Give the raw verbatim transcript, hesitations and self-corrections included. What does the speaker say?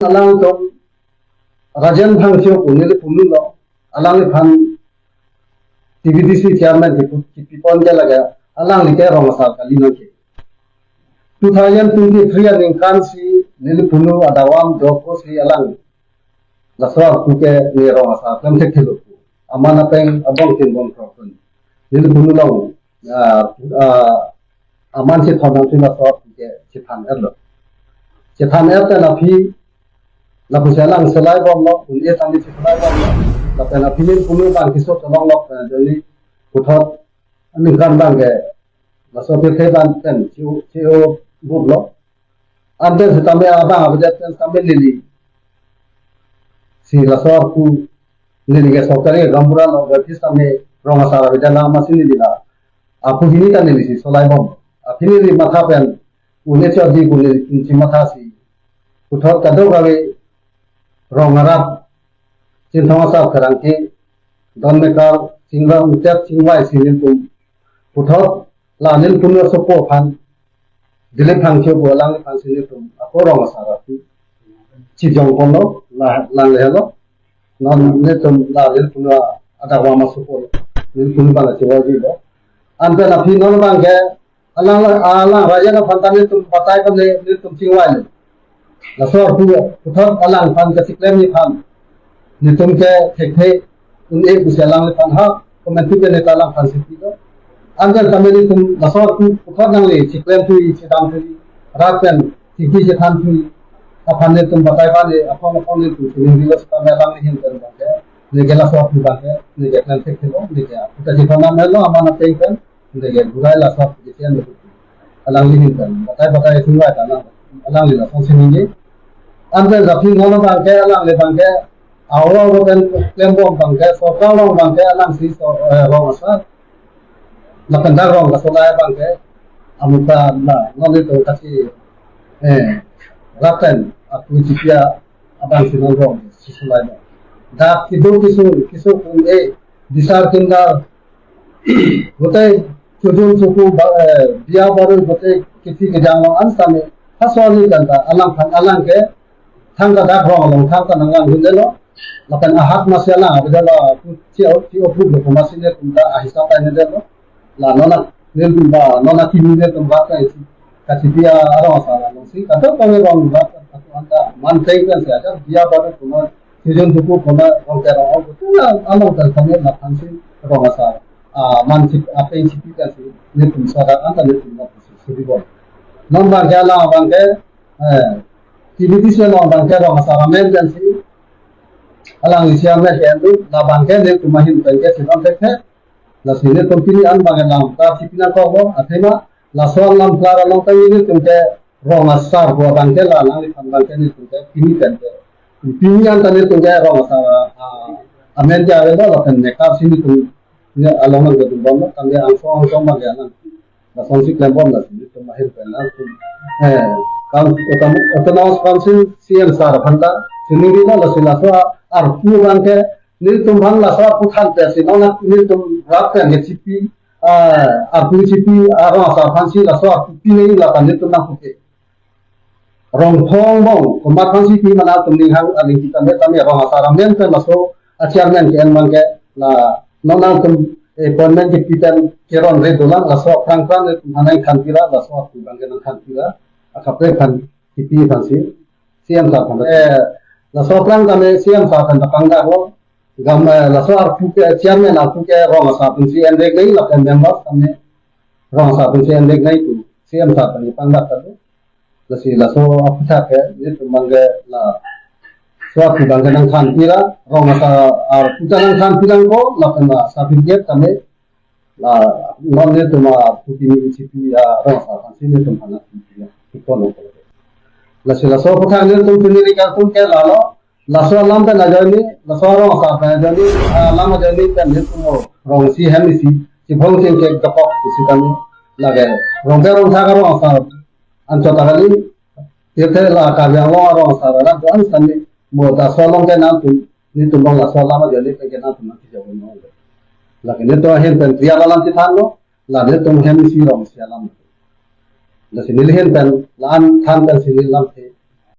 Alangtum Rajen Phangcho pu neli punulo, alangliphan T B D C chairman kipu, kipipon ke lake alangli ke rong asar kali nangke. Two thousand twenty-three aningkan si neli punu adavam dopo si alang laso arpu ke ne rong asar klem thekthelo pu. Aman apeng abong tin bong krok pun. Neli punu long, ah, ah, aman si thon nang si laso arpu ke chethan erlo. Chethan er pen aphi, lapusi alang selai bomlo, un-e tangni si selai bomlo. Lapen aphi neli punu bang keso cholonglo, eh, joni puthot aningkan bang ke, laso pirthe bang pen, C E O, C E O butlo. Anten sitame abang abedet pen sitame neli si laso arpu neli ke sorkari gaonbura lo, berarti sitame rong asar abedet lang amatsi neli la arpu hini ta neli si solai bom. Aphi neli matha pen, un-e chot di pu neli si matha si puthot kadokave rong arat, Chinthong Asar, Pherangke, Don Mekar, Chingra Utet, Chingvai si nelitum puthot la neli punu asopo aphan, Dilip Phangcho pu alangliphan si nelitum ako rong asar arpu chijong ponlo, la, lang lehelo. Non nelitum la neli punu adavam asopo, neli punu bang chingvailo. Anpen aphi non bang ke alang, alang Rajen aphan ta nelitum batai pen nelitum chingvailo. Laso arpu puthot alangphan kachiklemji aphan nelitum ke thekthe un-e pusi alangliphan ha komantu ke neta alangphan si pilo. Anpen tame nelitum laso arpu puthot nangli chiklem thuji, chedam thuji, rat pen chingki chethan thuji aphan nelitum batai bani aphong aphong nelitum suning dilo sitame alangli ahin pen bang ke, neke laso arpu bang ke neke klem thekthelo, neke arpu ta chithon nam helo aman apeng pen, neke burai laso arpu ke chian lo. Alangli ahin pen batai batai chingvai ta nang, alangli lason si ningje. Anpen aphi non bang ke alangli bang ke aura pen klem bom bang ke, sorkar along bang ke alang si so, eh, rong asar. Lapen dak rong kasolai bang ke amuta na non nelitum kachiri, eh, rat pen arpu chipi abang si non rong si solai bom. Dak kedo kesung, kesung un-e, bisar kimdar, gotei chojun choku ba, eh, biya baru gotei kithi kejang along an sitame, ha soli kanta alangphan alang ke thangta dak rong along thangta nanglang hun detlo. Lapen ahat masi alang avedetlo, chi o, chi o puk lo amatsi nelitum ta ahisap ta ne detlo. La non a, nelitum ba, non a kimi nelitum ba ka isi kachipi arong asar along si, kadokave rong ba, atu anta man teng kan si aja, biya baru pu ma, chojun choku pu ma, rong terong pu ma, along kan kami laphan si rong asar, ah, man si, apeng chipi kan si, nelitum sadak anta nelitum na si, si di bom. Non bang ke alang bang ke, eh, T B D C along bang ke rong asar amen kan si, alangli si amen ke andu, la bang ke nelitum ahin pen ke si bang ke, lasi nelitum pini an bang ke lang ta chipi nangkok lo, athema laso alam klar along ta nelitum ke rong asar pu bang ke la nangliphan bang ke nelitum ke pini pen ke, pini an ta nelitum ke rong asar, ah, amen ke avelo, lapen mekar si nelitum ne along nang kedun bomlo, tangte angsong angsong bang ke nang lason si klem bom, lasi nelitum ahin pen nangtum, eh, kan, Autom-, Autonomous Council C M sir aphan ta suning dilo, lasi laso arpu bang ke nelitum aphan laso arpu than pen si non nelitum rat pen ke chipi, ah, arpu chipi, ah, rong asar aphan si laso arpu pi nangji la ta nelitum nangpuke. Rong thong bong komat aphan si pi ma nangtum ning hang aling kita me tame rong asar amen pen laso a chairman ke en man ke la non nangtum appointment kepi pen keron re dolang, laso aphrang aphrang nelitum aphan nangthan pira, laso arpu bang ke nangthan pira, akaprek aphan kipi aphan si C M sir aphan, eh, laso aphrang tame C M sir aphan ta pangdaklo. Gam, eh, laso arpu ke chairman arpu ke rong asar atum si enrek nangji lapen members tame rong asar atum si enrek nangji pu C M sir aphan pangdak ta do. Lasi laso aphuthak ke nelitum bang ke laso arpu bang ke nangthan pira, rong asar arpu ta nangthan pira ko, lapen la certificate tame la non nelitum arpu kimi chipi arong asar aphan si nelitum aphan nangthan pira, pi kono. Lasi laso aphuthak nelitum pini ri kangtung ke lalo, laso alam pen ajoine, laso arong asar pen ajoine, ah, alam ajoine pen nelitum rong isi hem isi, chiphong chingkek dokok isi kami, lake rong ke rong thak arong asar anchot ta kali, pirthe la Karbi Anglong arong asar arat do-an sitame, mo laso along ke nangtum, nelitum along laso alam ajoine pen ke nangtum nangkejok non. Lake nelitum ahin pen Triad alam chethanlo, la nelitum hem isi rong isi alam. Lasi neli ahin pen la-an than pen si neli lamthe